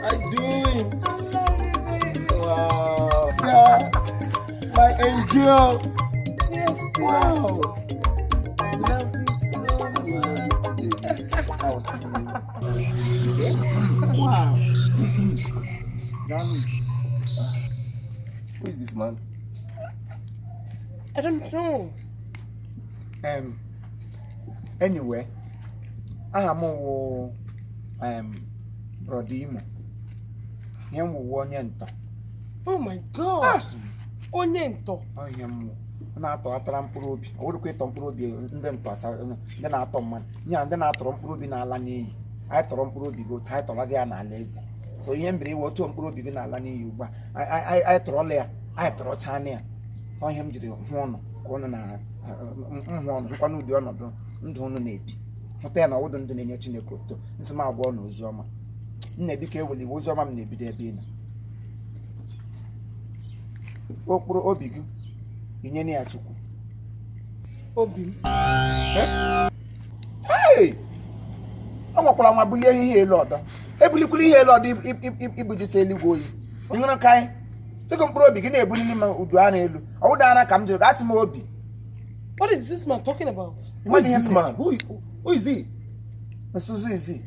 How you doing? I love you, baby. Wow. Yeah. My angel. Yes. Wow. Love you so much. I'll see you. Wow. Dami, Who is this man? I don't know. Anyway, aha m wụ Brother Imo. Ihe m wụwa onye ntọ. Oh my God. Onye ntọ. Ọ ihe m wụ. Ọ na-atọghatara mkpụrụ obi. Ọ bụrụkwa ịtọ mkpụrụ obi ndị ntọ asa ndị na-atọ mmadụ. Ihe ndị na-atọrọ mkpụrụ obi na-ala n'iyi. Anyị tọrọ mkpụrụ obi gị otu anyị tọrọ gị ya n'ala eze. So ihe m biri iwe otu mkpụrụ obi gị na-ala n'iyi ugbu a. Anyị tọrọla ya. Anyị tọrọchaana ya. Ọ ihe m jiri hụ ụnụ ka ụnụ na nhụ ọnụ hụkwa n'ụdị ọnọdụ ndụ ụnụ na-ebi. Hụta ya na ọwụdụ ndụ na-enye Chineke otuto. Nsị m agwa ụnụ ozi ọma. M na-ebi ka eweli iwe ozi ọma m na-ebido ebe ị nọ. Okpuru obi gị inye ya Chukwu. Obi m. Hey! Ọ nwekwara nwa bulie ihe elu ọdọ. Ebulikwala ihe elu ọdọ ibujisi eluigwe oyi. Ị ṅụrụ ka anyị sị gị mkpụrụ obi gị na-ebulili m udu ara elu. Ọ wụda ara ka m jụrụ gasị m obi. What is this man talking about? Who is this man? Who is he? Nsuzu izi.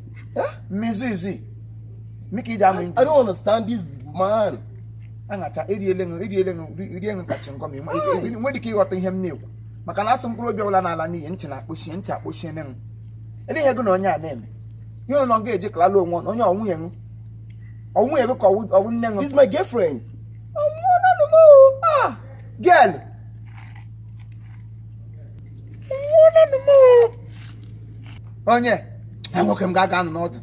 Mmizu izi. Mika iji amụ I don't understand this man. Aṅacha eriele ṅụ eriele ṅụ rie ṅụ kacha ngọ ma nwere ike ịghọta ihe m na-ekwu maka na asụ mkpụrụ obi ọbụla n'ala n'iyi ntị na-akpọchie ntị akpọchie ṅụ ele ihe gị na onye a na-eme ihe ụlọ ga-eji kalala onwe onye ọnwunye ṅụ ọnwunye gị ka ọwụ nne ṅụ. This is my girlfriend. Ah, girl. Onye ha nwoke m ga-aga nọ n'ọdụ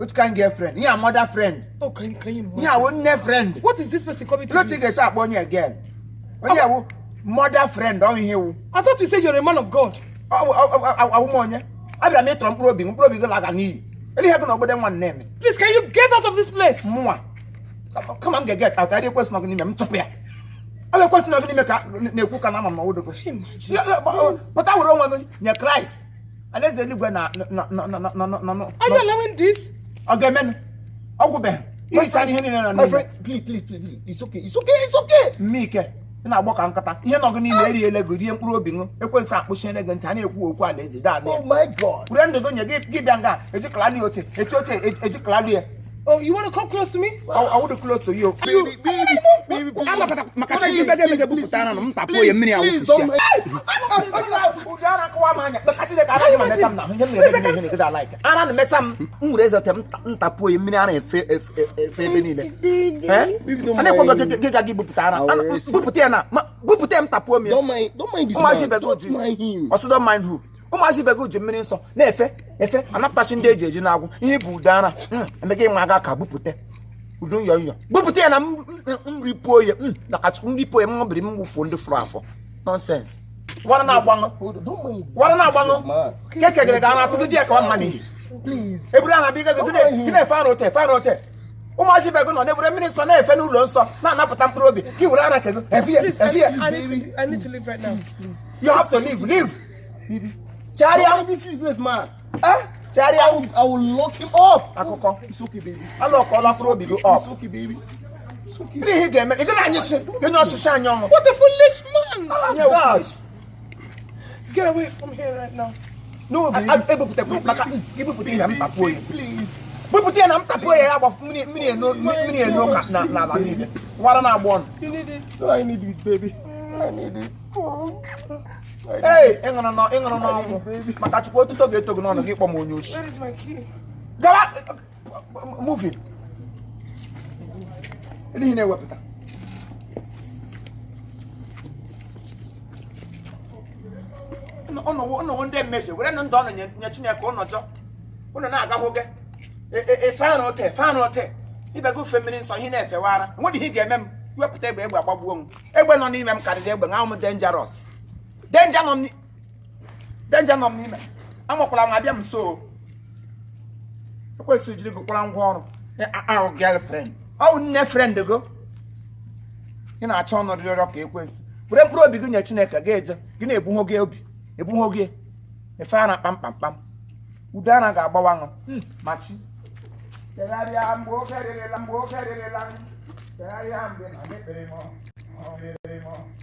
otu ka m girlfriend ihe a mother friend. Oh, can you Ihe awụ nne friend. What is this person coming to Otu ị do? ga-esi akpọ onye girl onye awụ mother friend ọ ihe wụ. I thought you said you're a man of God. Awụ m onye abịara m ịtọrọ mkpụrụ obi mkpụrụ obi gị laga n'iyi ele ihe gị na obodo nwa na-eme. Please, can you get out of this place? Mụnwa kama m ga-get out adị ekwesị nọgị n'ime m chụpụ ya ọ ga-ekwesị nọgị n'ime ka na-ekwu ka na ama m na ọwụdogo. Imagine. Pụta were onwe gị nye Kraịst alaeze eluigwe na na na na na na na. Are you allowing this? Ọ ga-emenụ ọgwụbeghị iricha ihe niile nọ My n'ime. friend, please, please, please, please. It's okay. It's okay. It's okay. Mme ike ị na-agbọ ka nkata ihe nọ gị n'ime eriele gị rie mkpụrụ obi ṅụ ekwensu akpụchiele gị ntị a na-ekwu okwu alaeze daa Oh my God. were ndụ gị nye gị gị bịa nga ejikọla oche echi oche ejikọla ya. Oh, you want to come close to me? Ọwụdụ close to you. Baby, baby, baby, please. Anọkọta maka Chineke ebe ga-emege bupụta ara m tapuo ya mmiri Please, awụsịsị don't ya. Ụdị ara kụwa m anya maka Chineke anaghị m emesa m n'ahụ ihe m na-eme gị na ihe na like ara na-emesa m m were eze ote m ntapuo ya mmiri ara efe efe efe ebe niile. Baby, don't A na-ekwe mind. gị ga gị bupụta ara I will raise him. bupụta ya na bupụta ya m tapuo m ya. Don't mind this Ụmụazị man. ibe gị Don't ji mind him. ọsụ don't mind who ụmụazị ibe gị ji mmiri nsọ na-efe efe anapụtasị ndị eji eji na-agwụ ihe bụ ude ara emega ịnwa aga ka bupụta udu nyọ nyọ bupụta ya na m nripuo ya na ka Chukwu nripuo ya m ṅụbiri m wụfuo ndị fụrụ afọ nonsense wara na-agbaṅụ Hold on, don't mind. wara na-agbaṅụ Man. ka ekegere ga na-asị gị ji ya kawa mma n'ihi Please. eburu a na-abịa gị gị na-efe ara ote efe ara ote ụmụazị ibe gị nọ na-ebure mmiri nsọ na-efe n'ụlọ nsọ na-anapụta mkpụrụ obi gị were ara ke gị efe ya Please, efe ya. I need to leave right now. You have to leave, leave. Baby. Chegharịa. Don't mind this useless man. Eh? Chegharịa. I will lock him up. Akụkọ. It's okay, baby. Alọkọọla mkpụrụ obi gị up. It's okay, baby. It's okay. Ndị ihe ị ga-eme ị gị na anyị sị gị nye ọsịsọ anyị ọṅụ. What a foolish man! Nye foolish. Get away from here right now. No, baby. Ebupụta maka ibupụta ihe na m tapuo ya. Please. Bupụta ya na m tapuo ya ya agba mmiri mmiri eno mmiri eno ka na n'ala niile. Wara na-agba ọnụ. You need it. No, I need it, baby. I need it. Oh. I need Ee, ịṅụrụ nọ ịṅụrụ n'ọnwụ maka Chukwu otuto ga-eto gị n'ọnụ gị kpọ m onye oshi. Where is my key? Gawa movie. Ihe na-ewepụta. Ụnụ ndị mmehie were ndụ ọnụ nye Chineke ụnụ jọ ụnụ na-agahụ gị efe ara ote efe ara ote ibe gị ufe mmiri nsọ ihe na-efewara enweghị ihe ị ga-eme m iwepụta egbe egbe agbagbuo m egbe nọ n'ime m karịrị egbe ṅahụ m dangerous danger nọ m danger nọ m n'ime amakwala m abịa m so ekwesịrị jiri gị kwara ngwa ọrụ ahụ girlfriend ọ bụ nne friend gị ị na-achọ ọnụ rịọrọ ka ekwensị were mkpụrụ obi gị nye Chineke ga-eje gị na-ebuho gị obi ebuho gị efe ara kpamkpamkpam udo ara ga-agbawa ṅụ machi. Chegharịa mgbe oge rịrịla, mgbe oge rịrịla. Chegharịa mgbe na ekpere m. Ọ rịrị m.